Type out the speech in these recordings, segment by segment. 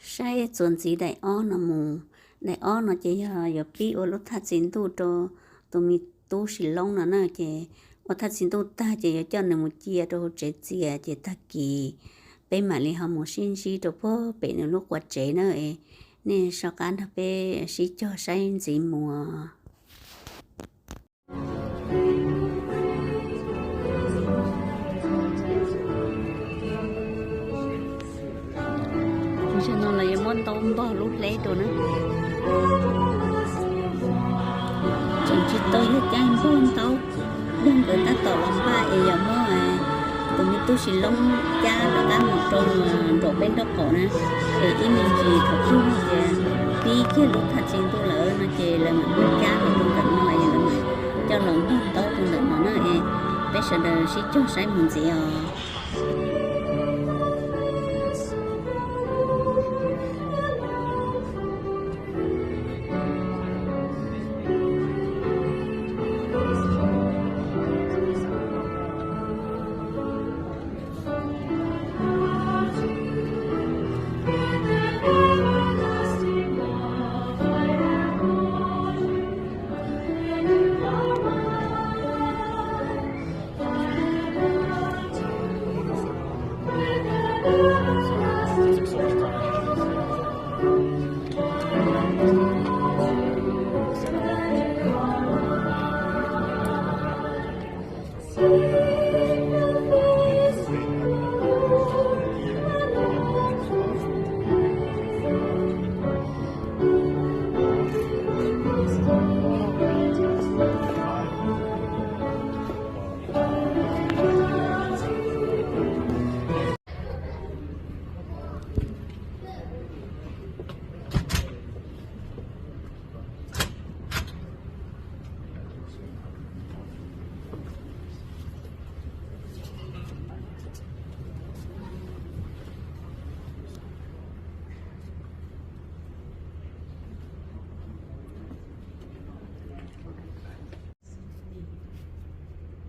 Saib txuas ntxiv daim ob no mus. Daim ob no ces yog yuav pib ua lub thaj txi ntuj rau tus me tub Sis Loob no na. Ces ua thaj txi ntuj tag ces yuav coj nws mus cia rau hauv tsev txias, ces tag kis peb mam li ho mus sib ntsib rau puag pem nws lub quas tsev na. Nej soj qab nrog peb sib cog saib ntxiv mus. Tam sim no los yuav muab ntaub npog lub hleb rau na. Tseem tsis tau yog caij npog ntaub, yog nkawd tab tom los npaj es yog muab tus me tub Sis Loob cab rov qab mus rau nraum peb nraub qaum na. Es ib me ntsis thaum twg tias pib kiag lub thaj txi ntuj lawm no ces lawv mam muab cab mus rau ntawm no es lawv mam coj los npog ntaub rau ntawm no na. Es peb sawv daws sib cog saib mus ntxiv os.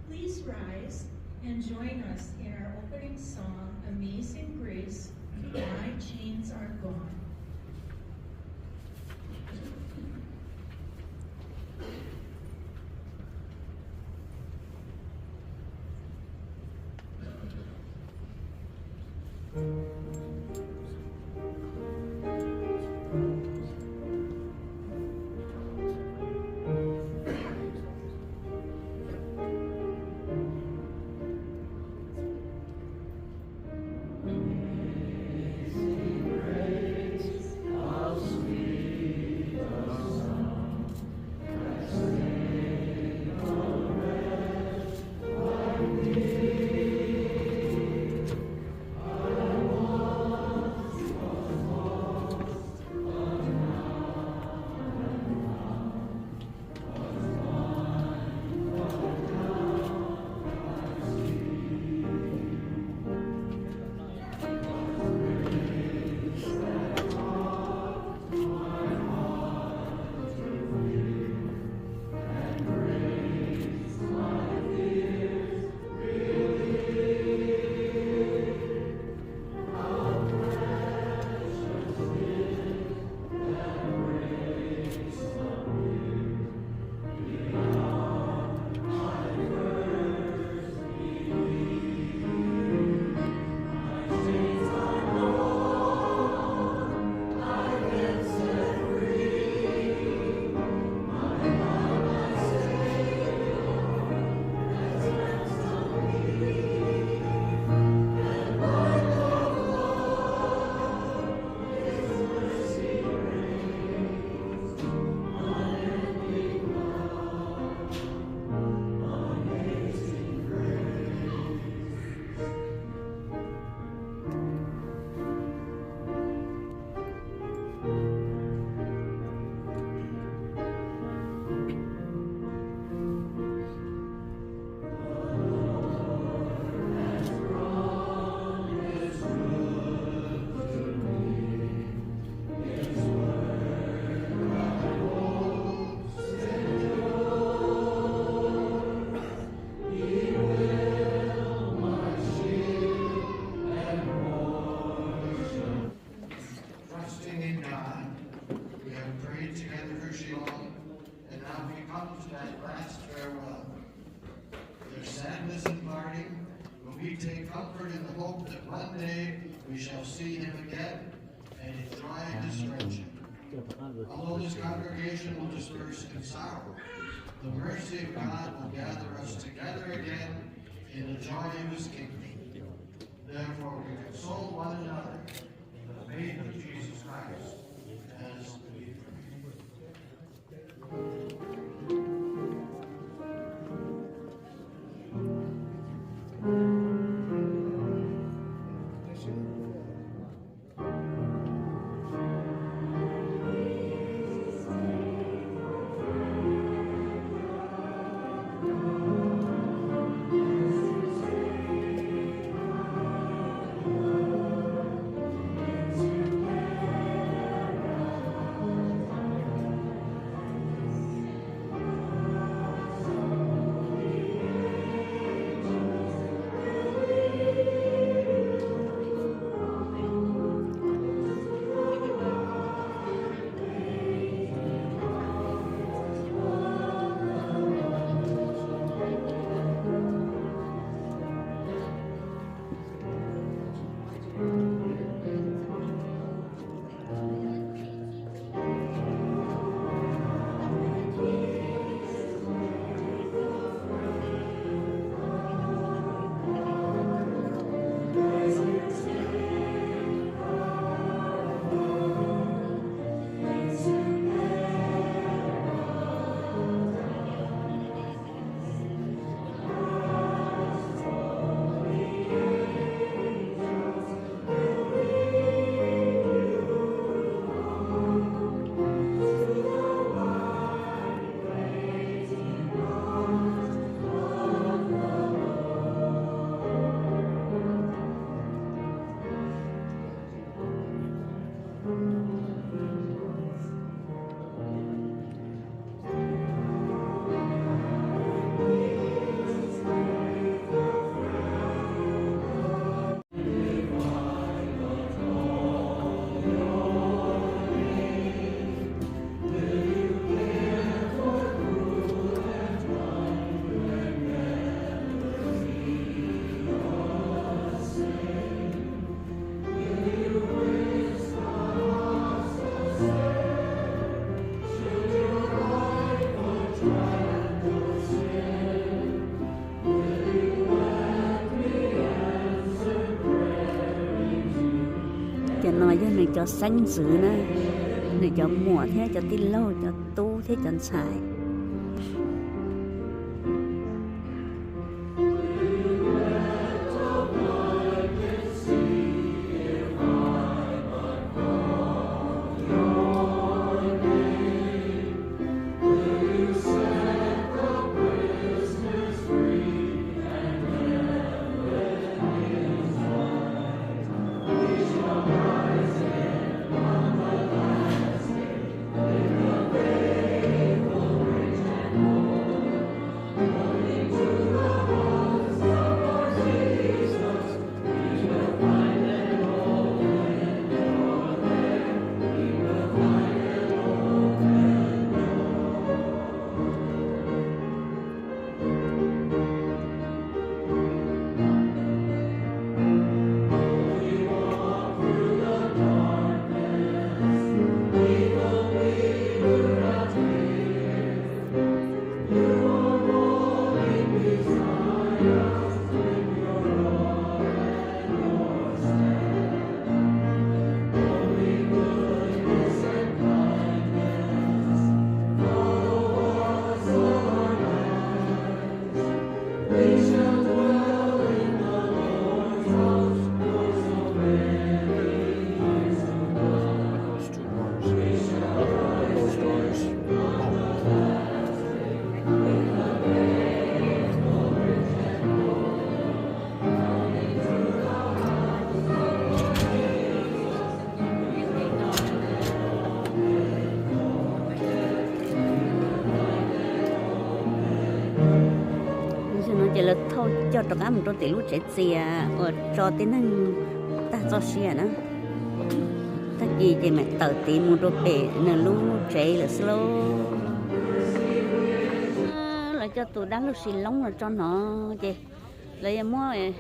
Please rise and join us in our opening song, Amazing Grace, Why Chains Are Gone. see him again and enjoy his friendship. Although this congregation will disperse in sorrow, the mercy of God will gather us together again in the joy of his kingdom. Therefore, we console one another in the faith of Jesus Christ as we pray. Cov no yog nws cov xeeb ntxwv na, nws cov muam thiab cov tij laug, cov tub thiab cov ntxhais. Tam sim no ces lawv thauj coj rov qab mus rau tim lub tsev txias uas tso tib neeg tag txoj sia na. Tag kis ces mam tawm tiv mus rau pem nws lub tsev lawm xwb lauj. Lawv coj tus dab laug Sis Loob los tso no ces lawv yuav muab,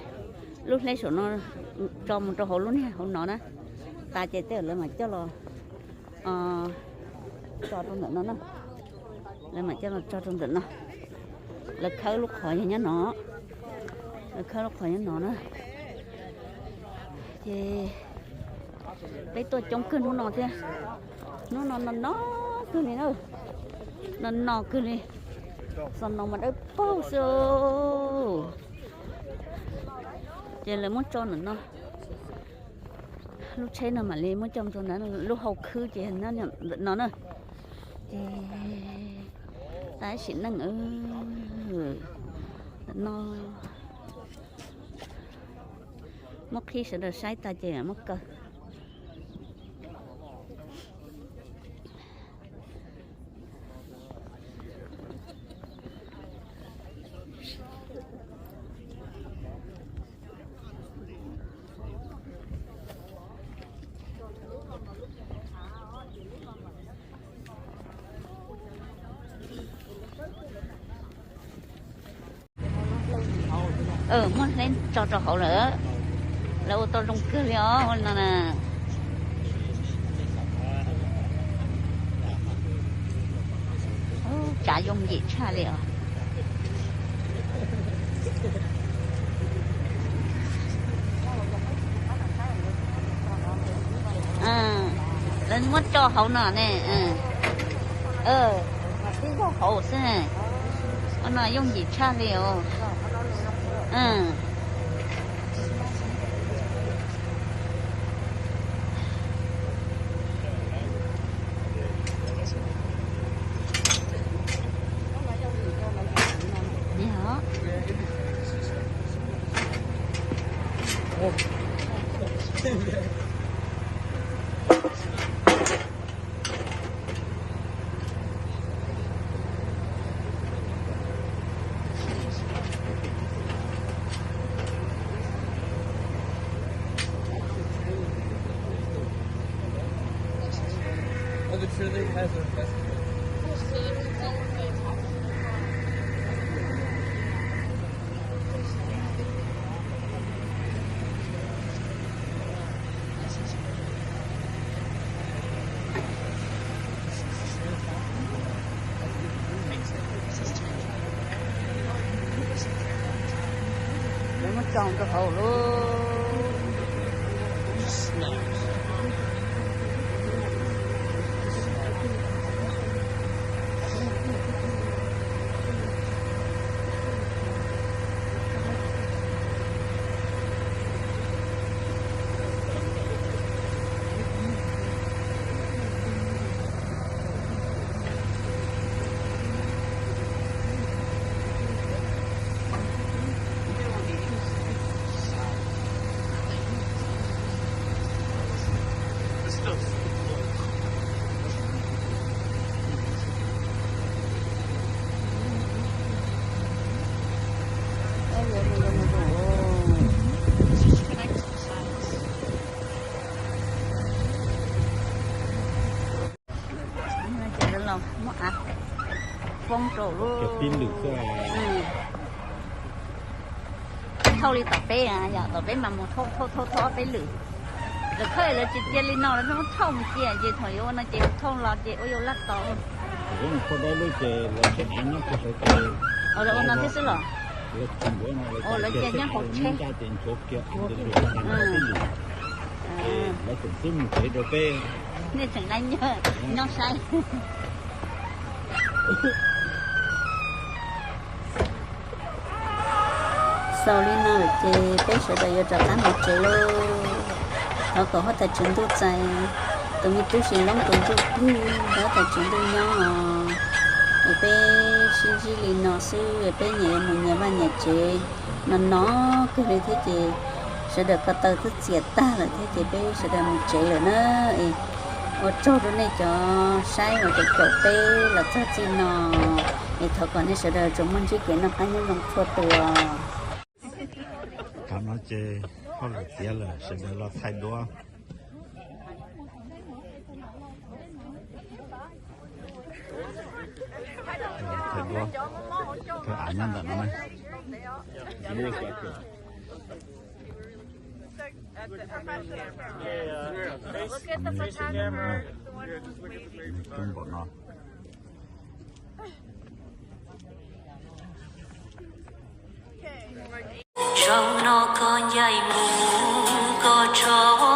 lub hleb saum no tso mus rau hauv lub niag hauv no na. Tas ces tej lawv mam coj los tso rau ntawm no na. Lawv mam coj los tso rau ntawm no. Lawv khawb lub qhov yog nyob no. Lawv khawb lub qhov nyob no na. Ces peb tuaj coob kawg hnub no thiab. Hnub no no no kawg li na. No no kawg li. Xo no mas dawb paug xwb. Ces lawv muab tso ntawm no. Lub tsheb no mam li muab coj mus rau ntawd, lub hau khwb ces nyob ntawm no na. Ces tab sim neej no muab qhib sawv daws saib tag ces muab kaw. Muab hleb tso rau hauv lawm. Lawv ua tau zoo kawg li os ua no na. Tsav yooj yim tshaj li os. Lawv muab tso hauv no ne. Tib zaug hauv xwb. Ua no yooj yim tshaj li os. Lawv muab tso rau hauv lawm. Ces lawv los muab av foob rau lub, thauj li tom peb, yog tom peb mas mus thauj thauj thauj thauj ob peb lwm. Lawv khawb lawv tsis cia li no, lawv muab thauj mus cia, ces thaum yuav ua no ces mus thauj los ces ua yuav laj tau. Lawv ua no thiab xwb los? Lawv cia nyob hauv tsheb. Nej tseem laj nyob saib. Xaus li no lawm ces peb sawv daws yuav rov qab mus tsev lauj. Thov kom huab tais tswv ntuj txais tus me tub Sis Loob tus ntsuj plig, thov huab tais tswv ntuj nyob os. Es peb sib ntsib li no xwb, peb nyias yuav mus nyias vaj nyias tsev. No no kawg li thiab ces sawv daws ko taw twb txias tag lawm thiab ces peb sawv daws mus tsev lawm na. Es ua tsaug rau nej cov saib uas caum caum peb los txog txij no. Es thov kom nej sawv daws tsuas muaj ntsib kev noj qab nyob zoo txhua tus. Thaum no ces hauj lwm tiav lawm, sawv daws los thaij duab. Thaij duab, thaij av nyob ntawm no na. Look at the photographer, the one who's waving. Tus npom no. Okay. Zaum no koj ncaim mus koj tso